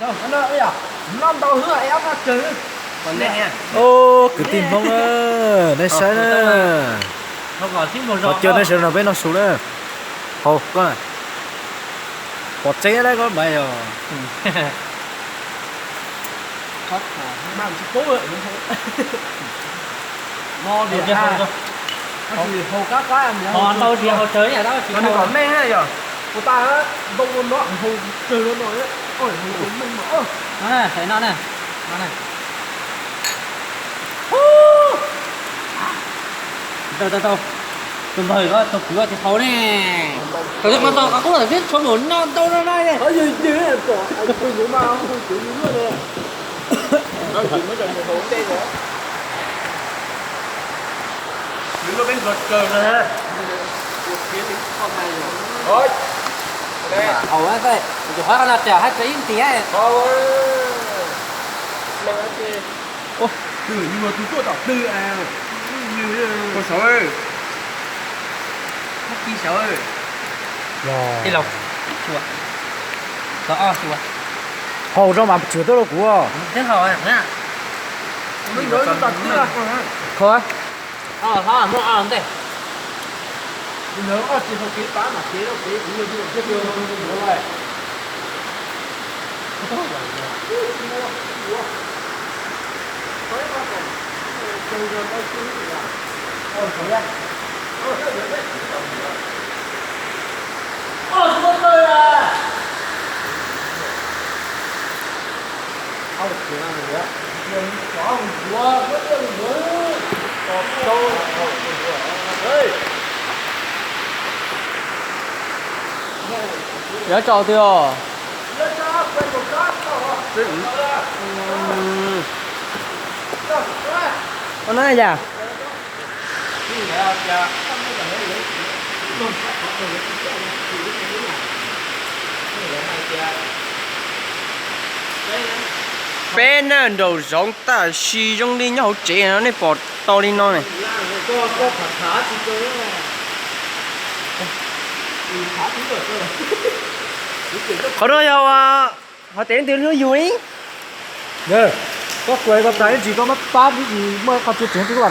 Noj ntau xwb es ob noj tsawg. Kwv tij Hmoob na, nej saib na. Qhov cua nej sawv nrog peb noj su na. Haus koj, pom tseeb na koj mas yog. Ntau tias haus tsawg yom, ntau tias haus tsawg no, ntau ntau no, haus meej meej no. No na, no na, no na. Tau tau tau, tus npawg ko tus kwv tsis haus ne. Tau tau tau, qhov qub tawm xwb tshuav mus noj ntau no na. Haus na, tus qhov no tias hais tau ib ntiag. Twb yog tus tuaj tom twg, koj saud, koj kis saud. Haus rau mas tshwm tuaj rau kuv. Kho. Yuav tso twg os? Ua no yam. Peb na nraum zoov tab sis zoo li nyob hauv tsev no nej pom to li no ne. Qhov no yog hov tev leej twg hlub yus li. Koj kuv koj tais ntsis koj muab pab muaj qhov tsev tsev twg koj